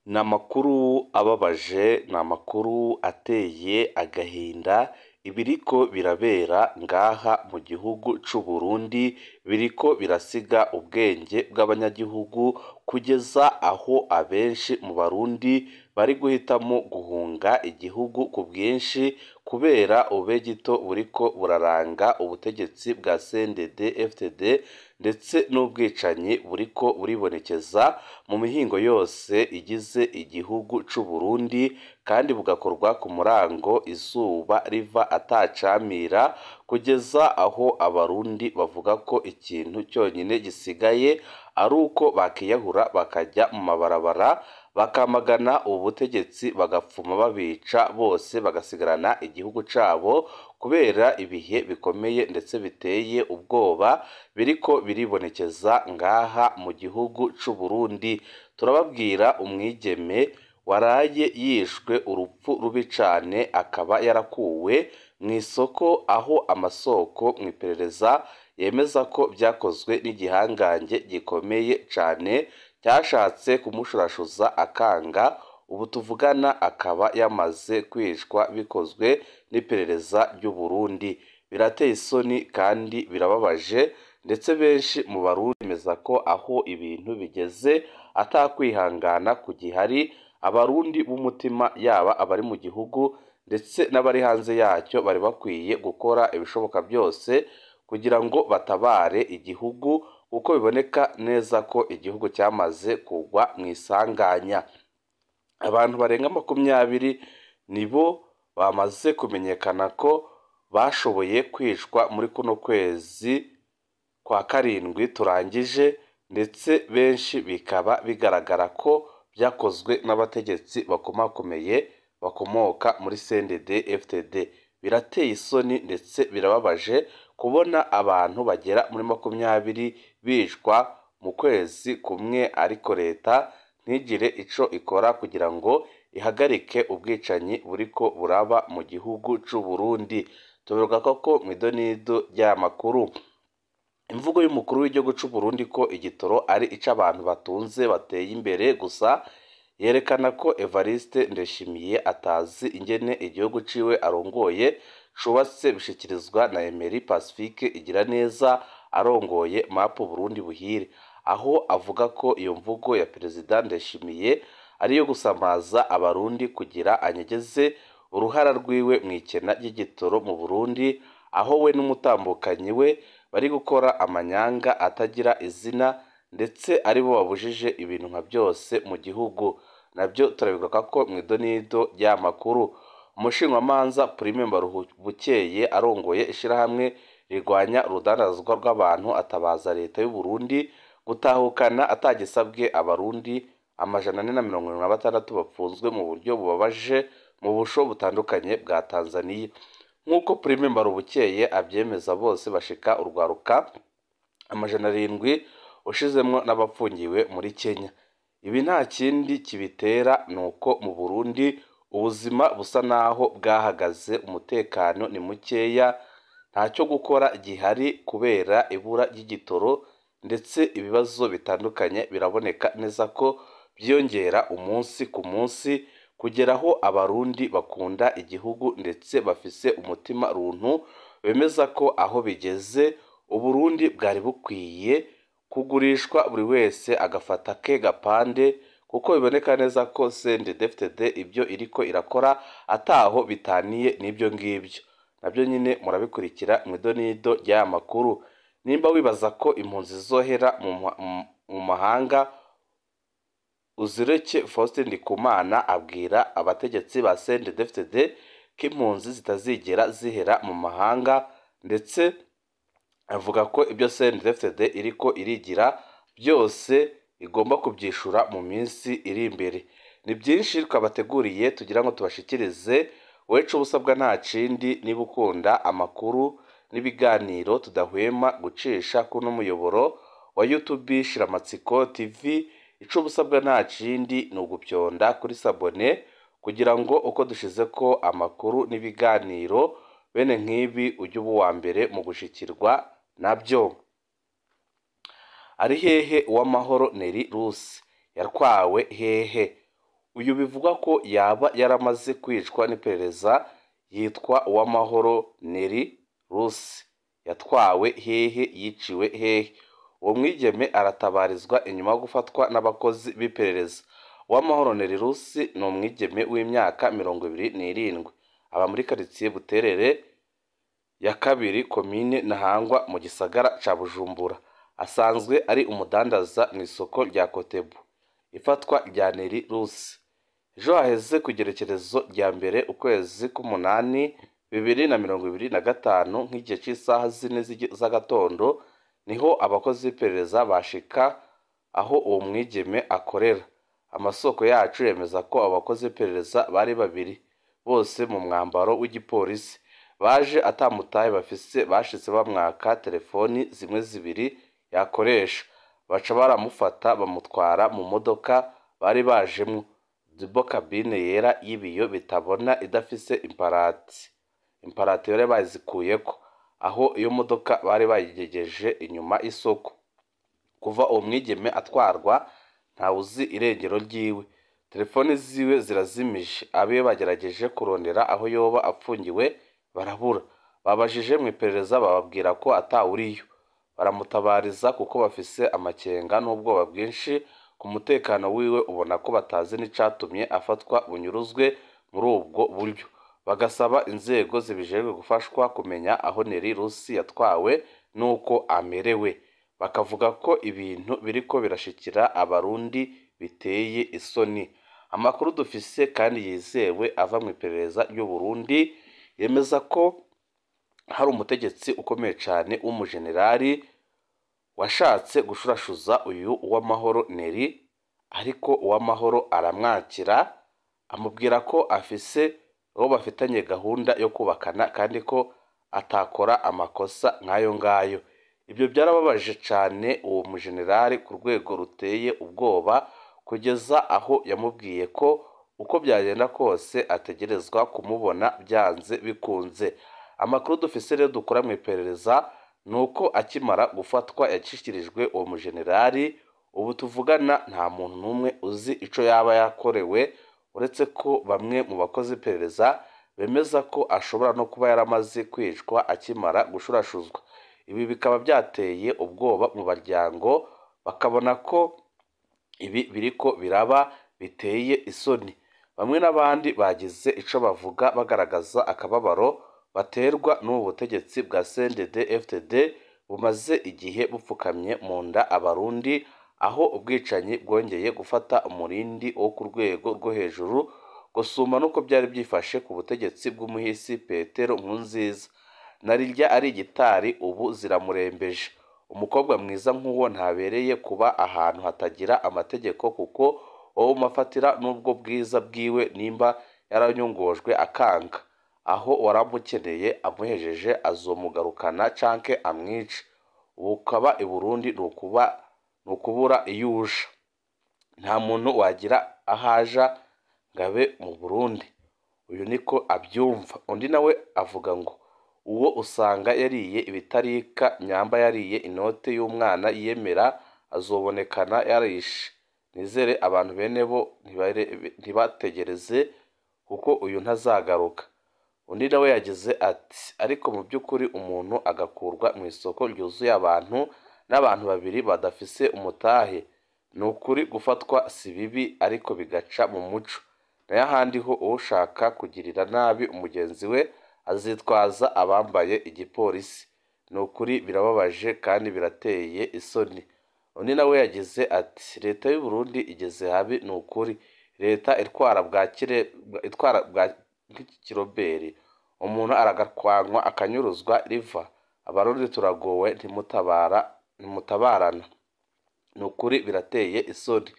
Ni amakuru ababaje, ni amakuru ateye agahinda, ibiriko birabera ngaha mu gihugu c'u Burundi biriko birasiga ubwenge bw'abanyagihugu kugeza aho abenshi mu Barundi bari guhitamo guhunga igihugu ku bwinshi kubera ububegito buriko buraranga ubutegetsi bwa CNDD-FDD ndetse n'ubwicanyi buriko buribonekeza mu mihingo yose igize igihugu c'u Burundi kandi bugakorwa ku murango izuba riva atacamira, kugeza aho Abarundi bavuga ko ikintu cyonyine gisigaye ari uko bakiyahura bakajya mu mabarabara bakamagana ubu butegetsi bagapfuma babica bose bagasigarana igihugu cabo kubera ibihe bikomeye ndetse biteye ubwoba biriko biribonekeza ngaha mu gihugu c'u Burundi. Turababwira umwigeme waraye yishwe urupfu rubi cane akaba yarakuwe mw'isoko aho amasoko mw'iperereza yemeza ko vyakozwe n'igihangange gikomeye cane cyashatse kumushurashuza akanga, ubu tuvugana akaba yamaze kwicwa bikozwe n'iperereza ry'u Burundi. Birateye isoni kandi birababaje, ndetse benshi mu Barundi bemeza ko aho ibintu bigeze atakwihangana kugihari, Abarundi b'umutima yaba abari mu gihugu ndetse n'abari hanze yacyo bari bakwiye gukora ibishoboka byose kugira ngo batabare igihugu, kuko biboneka neza ko igihugu cyamaze kugwa mu isanganya. Abantu barenga 20 nibo bamaze kumenyekana ko bashoboye kwicwa muri kuno kwezi kwa karindwi turangije, ndetse benshi bikaba bigaragara ko byakozwe n'abategetsi bakomakomeye bakomoka muri CNDD-FDD. Birateye isoni ndetse birababaje kubona abantu bagera muri 20 bicwa mu kwezi kumwe, ariko leta ntigire ico ikora kugira ngo ihagarike ubwicanyi buriko buraba mu gihugu c'u Burundi. Tubivuga koko mw'idonido ry'aya makuru. Imvugo y'umukuru w'igihugu c'u Burundi ko igitoro ari ic'abantu batunze bateye imbere gusa, yerekana ko Evariste Ndayishimiye atazi ingene igihugu ciwe arongoye cubatse, bishikirizwa na Emery Pacifique Igiraneza arongoye MAP Burundi Buhire, aho avuga ko iyo mvugo ya Perezida Ndayishimiye ariyo gusamaza Abarundi kugira anyegeze uruhara rwiwe mw'ikena ry'igitoro mu Burundi, aho we n'umutambukanyi we bari gukora amanyanga atagira izina ndetse aribo babujije ibintu nka byose mu gihugu. Nabyo turabigaruka ko mw'idonido ry'amakuru. Umushinwamanza Prime Mbarubukeye arongoye ishirahamwe rirwanya urudandazwa rw'abantu atabaza leta y'u Burundi gutahukana atagisabwe Abarundi 476 bapfunzwe mu buryo bubabaje mu busho butandukanye bwa Tanzania. Nk'uko Prime Mbarubukeye abyemeza, bose bashika urwaruka 700 ushizemwo n'abapfungiwe muri Kenya. Ibi nta kindi kibitera nuko mu Burundi ubuzima busa naho bwahagaze, umutekano ni mukeya, ntacyo gukora gihari kubera ibura ry'igitoro, ndetse ibibazo bitandukanye biraboneka neza ko byiyongera umunsi ku munsi, kugera aho Abarundi bakunda igihugu ndetse bafise umutima runtu bemeza ko aho bigeze Uburundi bwari bukwiye kugurishwa buri wese agafata ke gapande, kuko biboneka neza ko CNDD-FDD ibyo iriko irakora ataho bitaniye n'ibyo ngibyo. Nabyo nyine murabikurikira mw'idonido ry'aya makuru. Nimba wibaza ko impunzi zizohera mu mahanga uzireke, Faustin Ndikumana abwira abategetsi ba CNDD-FDD ko impunzi zitazigera zihera mu mahanga, ndetse avuga ko ibyo CNDD-FDD iriko irigira byose igomba kubyishura mu minsi iri imbere. Ni byinshi twabateguriye tugira ngo tubashikirize. Wecu ubusabwa nta kindi, niba ukunda amakuru n'ibiganiro tudahwema gucisha kuno muyoboro wa YouTube Shiramatsiko TV, ico ubusabwa nta kindi ni ugupyonda kuri sabone kugira ngo uko dushize ko amakuru n'ibiganiro bene nk'ibi ujye uba uwa mbere mu gushikirwa nabyo. Ari hehe Uwamahoro Nelly Rusi? Yatwawe hehe? Uyu bivugwa ko yaba yaramaze kwicwa n'iperereza yitwa Uwamahoro Nelly Rusi. Yatwawe hehe? Yiciwe hehe? Uwo mwigeme aratabarizwa inyuma yo gufatwa n'abakozi b'iperereza. Uwamahoro Nelly Rusi ni umwigeme w'imyaka 27, aba muri karitsiye Buterere ya kabiri, komine Ntahangwa, mu gisagara ca Bujumbura. Asanzwe ari umudandaza mu isoko rya Kotebu. Ifatwa rya Nelly Rusi ejo haheze ku igerekerezo rya 1 ukwezi k'umunani 2025, nk'igihe c'isaha 4 z'agatondo, niho abakozi b'iperereza bashika aho uwo mwigeme akorera. Amasoko yacu yemeza ko abo bakozi b'iperereza bari babiri, bose mu mwambaro w'igipolisi. Baje atamutahe bafise, bashitse bamwaka telefoni zimwe zibiri yakoresha, baca baramufata bamutwara mu modoka bari bajemwo, double cabine yera y'ibiyo bitabona idafise imparati. Imparati bari bazikuyeko, aho iyo modoka bari bayigejeje inyuma y'isoko. Kuva uwo mwigeme atwarwa ntawuzi irengero ryiwe, telefoni ziwe zirazimije. Abiwe bagerageje kurondera aho yoba apfungiwe barabura. Babajije mu iperereza bababwira ko atawuriyo. Baramutabariza kuko bafise amakenga n'ubwoba bwinshi ku mutekano wiwe, ubona ko batazi n'icatumye afatwa bunyuruzwe muri ubwo buryo. Bagasaba inzego zibijejwe gufashwa kumenya aho Nelly Rusi yatwawe n'uko amerewe. Bakavuga ko ibintu biriko birashikira Abarundi biteye isoni. Amakuru dufise kandi yizewe ava mu iperereza ry'u Burundi yemeza ko hari umutegetsi ukomeye cane w'umujenerali washatse gushurashuza uyu Uwamahoro Nelly, ariko Uwamahoro aramwakira, amubwira ko afise uwo bafitanye gahunda yo kubakana kandi ko atakora amakosa nk'ayo ngayo. Ibyo byarababaje cane uwo mujenerali ku rwego ruteye ubwoba, kugeza aho yamubwiye ko uko byagenda kose ategerezwa kumubona byanze bikunze. Amakuru dufise rero dukora mu iperereza ni uko akimara gufatwa yashyikirijwe uwo mujenerali. Ubu tuvugana nta muntu n'umwe uzi ico yaba yakorewe, uretse ko bamwe mu bakozi b'iperereza bemeza ko ashobora no kuba yaramaze kwicwa akimara gushurashuzwa. Ibi bikaba byateye ubwoba mu baryango, bakabona ko ibi biriko biraba biteye isoni. Bamwe n'abandi bagize ico bavuga bagaragaza akababaro baterwa n'ubu butegetsi bwa CNDD-FDD bumaze igihe bupfukamye mu nda Abarundi, aho ubwicanyi bwongeye gufata umurindi wo ku rwego rwo hejuru gusumba n'uko byari byifashe ku butegetsi bw'umuhisi Petero Nkurunziza. Narirya ari igitari ubu ziramurembeje. Umukobwa mwiza nk'uwo ntabereye kuba ahantu hatagira amategeko, kuko wowe umafatira n'ubwo bwiza bwiwe nimba yaranyongojwe akanga, aho waramukeneye amuhejeje azomugarukana canke amwice. Ubu ukaba i Burundi ni ukubura iyo uja. Nta muntu wagira ahaja ngo abe mu Burundi. Uyu niko abyumva. Undi nawe avuga ngo uwo usanga yariye ibitarika, nyamba yariye inote y'umwana yiyemera, azobonekana yarishe. Nizere abantu bene bo ntibategereze kuko uyu ntazagaruka. Undi nawe yagize ati ariko mu by'ukuri umuntu agakurwa mu isoko ryuzuye abantu n'abantu babiri badafise umutahe, ni ukuri gufatwa si bibi ariko bigaca mu muco. Nayo ahandi ho ushaka kugirira nabi umugenzi we azitwaza abambaye igipolisi. Ni ukuri birababaje kandi birateye isoni. Undi nawe yagize ati leta y'u Burundi igeze habi, ni ukuri leta itwara bwa nk'ikiroberi, umuntu aragakwanywa akanyuruzwa riva. Abarundi turagowe, ntimutabarana, ni ukuri birateye isoni.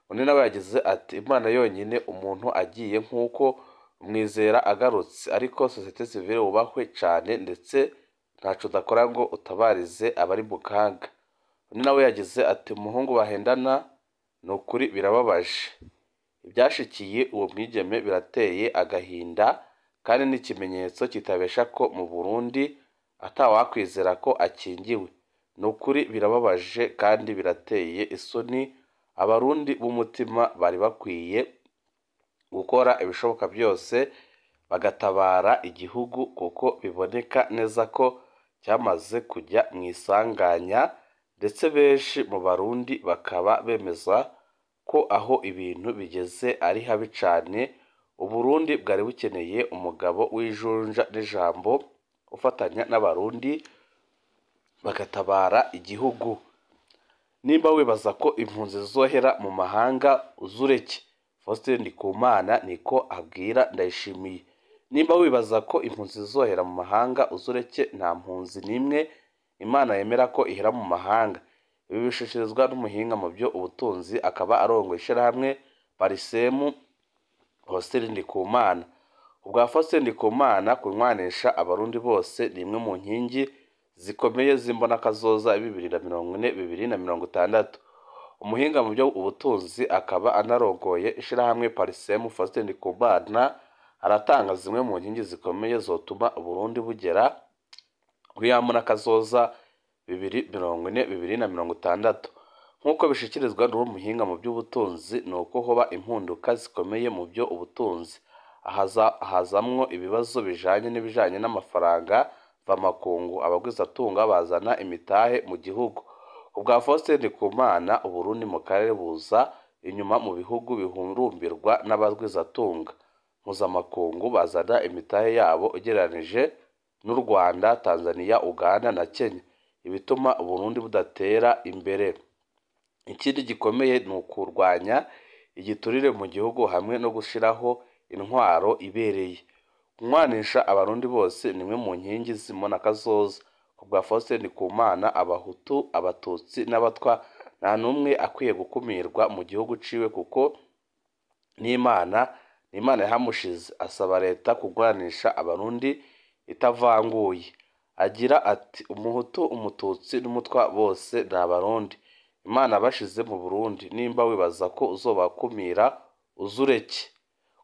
Undi nawe yagize ati Imana yonyine umuntu agiye nk'uko umwizera agarutse, ariko sosiyete sivile wubahwe cyane ndetse ntaco udakora ngo utabarize abari mu kaga. Undi nawe yagize ati umuhungu bahendana, ni ukuri birababaje. Ibyashikiye uwo mwigeme birateye agahinda kandi ni ikimenyetso kitabesha ko mu Burundi atawakwizera ko akingiwe. Ni ukuri birababaje kandi birateye isoni. Abarundi b'umutima bari bakwiye gukora ibishoboka byose bagatabara igihugu kuko biboneka neza ko cyamaze kujya mu isanganya, ndetse benshi mu Barundi bakaba bemeza ko aho ibintu bigeze ari habi cane. Uburundi bwari bukeneye umugabo w'ijunja n'ijambo ufatanya n'Abarundi bagatabara igihugu. Nimba wibaza ko impunzi zizohera mu mahanga uzureke, Faustin Ndikumana niko abwira Ndayishimiye. Nimba wibaza ko impunzi zizohera mu mahanga uzureke, nta mpunzi n'imwe Imana yemera ko ihera mu mahanga. Ibi bishikirizwa n'umuhinga mu byo ubutunzi akaba arongoye ishirahamwe Parisemu, Faustin Ndikumana. Ubwa Faustin Ndikumana, kunywanisha Abarundi bose ni imwe mu nkingi zikomeye z'imbonakazoza 2040 2060. Umuhinga mu byo ubutunzi akaba anarongoye ishirahamwe Parisemu, Faustin Ndikumana, aratanga zimwe mu nkingi zikomeye zotuma Uburundi bugera kuri ya mbonakazoza 2040 2060. Nk'uko bishikirizwa n'uwo muhinga mu by'ubutunzi, ni uko hoba impinduka zikomeye mu byo ubutunzi, hazamwo ibibazo bijanye n'ibijanye n'amafaranga mvamakungu, abagwizatunga bazana imitahe mu gihugu. Ubwa Faustin Ndikumana, Uburundi mu karere buza inyuma mu bihugu bihurumbirwa n'abagwizatunga mpuzamakungu bazana imitahe yabo ugereranije n'u Rwanda, Tanzania, Uganda na Kenya, ibituma Uburundi budatera imbere. Ikindi gikomeye ni ukurwanya igiturire mu gihugu hamwe no gushiraho intwaro ibereye. Kunywanisha Abarundi bose ni imwe mu nkingi z'imbonakazoza. Kubwa Faustin Ndikumana, Abahutu, Abatutsi n'Abatwa nta n'umwe akwiye gukumirwa mu gihugu ciwe kuko n'Imana yahamushize. Asaba leta kurwanisha Abarundi itavanguye. Agira ati umuhutu, umututsi n'umutwa bose ni Abarundi. Imana bashize mu Burundi, nimba wibaza ko uzobakumira uzureke.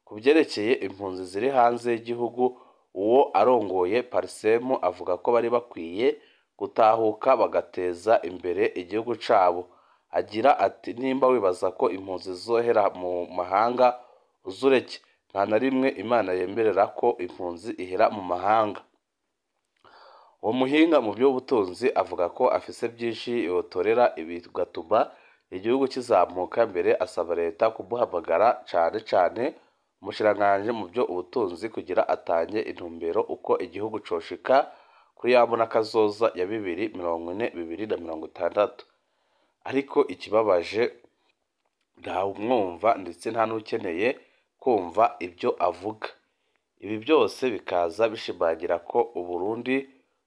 Ku byerekeye impunzi ziri hanze y'igihugu, uwo arongoye Parisemu avuga ko bari bakwiye gutahuka bagateza imbere igihugu cabo. Agira ati nimba wibaza ko impunzi zizohera mu mahanga uzureke, nta na rimwe Imana yemerera ko impunzi ihera mu mahanga. Uwo muhinga mu by'ubutunzi avuga ko afise byinshi yotorera bigatuma igihugu kizamuka mbere, asaba leta kumuhamagara cane cane umushikiranganji mu byo ubutunzi kugira atange intumbero uko igihugu coshika kuri ya mbonakazoza ya 2040 2060. Ariko ikibabaje ntawumwumva ndetse nta n'ukeneye kumva ibyo avuga. Ibi byose bikaza bishimangira ko Uburundi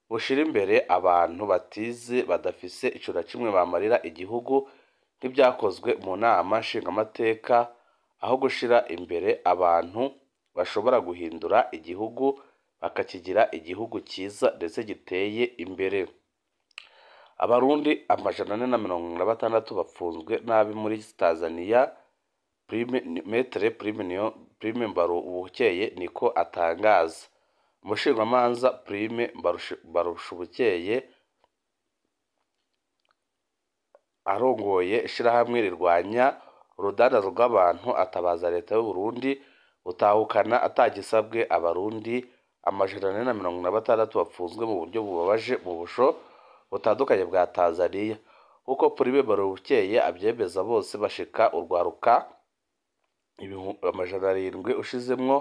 bushira imbere abantu batize, badafise ico na kimwe bamarira igihugu, nk'ibyakozwe mu nama nshingamateka, aho gushira imbere abantu bashobora guhindura igihugu bakakigira igihugu cyiza ndetse giteye imbere. Abarundi 476 bapfunzwe nabi muri Tanzania, Metre Prime Mbarubukeye niko atangaza. Umushingamanza Prime Mbarubukeye arongoye ishirahamwe rirwanya urudandazwa rw'abantu atabaza leta y'u Burundi gutahukana atagisabwe Abarundi 446 bapfunzwe mu buryo bubabaje mu busho butandukanye bwa Tanzania. Uko Prime Mbarubukeye abyemeza, bose bashika urwaruka 700 ushizemwo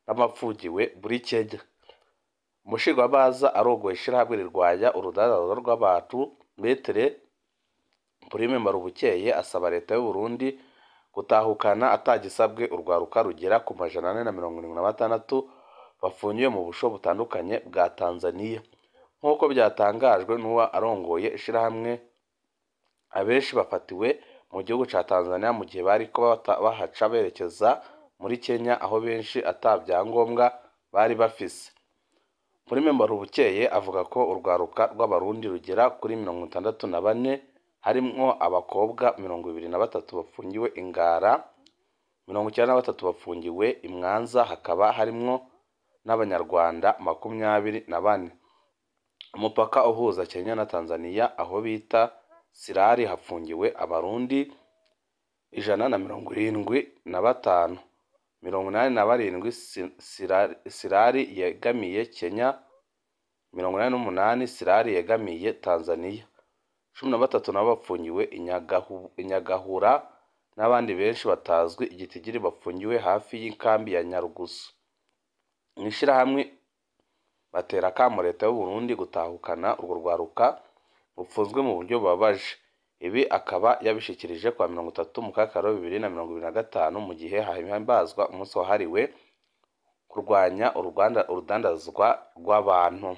n'abapfungiwe muri Kenya. Umushingamanza arongoye ishirahamwe rirwanya urudandazwa rw'abantu Metre Prime Mbarubukeye asaba leta y'u Burundi gutahukana atagisabwe urwaruka rugera ku 476 bafungiwe mu busho butandukanye bwa Tanzania. Nk'uko byatangajwe n'uwo arongoye ishirahamwe, abenshi bafatiwe mu gihugu ca Tanzania mu gihe bariko bahaca berekeza muri Kenya, aho benshi ata vyangombwa bari bafise. Prime Mbarubukeye avuga ko urwaruka rw'Abarundi rugera kuri 64, harimwo abakobwa 23 bafungiwe Ingara, 93 bafungiwe i Mwanza, hakaba harimwo n'Abanyarwanda 24. Umupaka uhuza Kenya na Tanzania aho bita Sirari hafungiwe Abarundi 175, 87 Sirari yegamiye Kenya, 88 Sirari yegamiye Tanzania, 13 nabo bapfungiwe i Nyagahura n'abandi benshi batazwi igitigiri bapfungiwe hafi y'inkambi ya Nyarugusu. Mw'ishirahamwe batera akamo leta y'u Burundi gutahukana urwo rwaruka rupfunzwe mu buryo bubabaje. Ibi akaba yabishikirije kuwa 30 Mukakaro 2025 mu gihe hahimbazwa umunsi wahariwe kurwanya urudandazwa rw'abantu.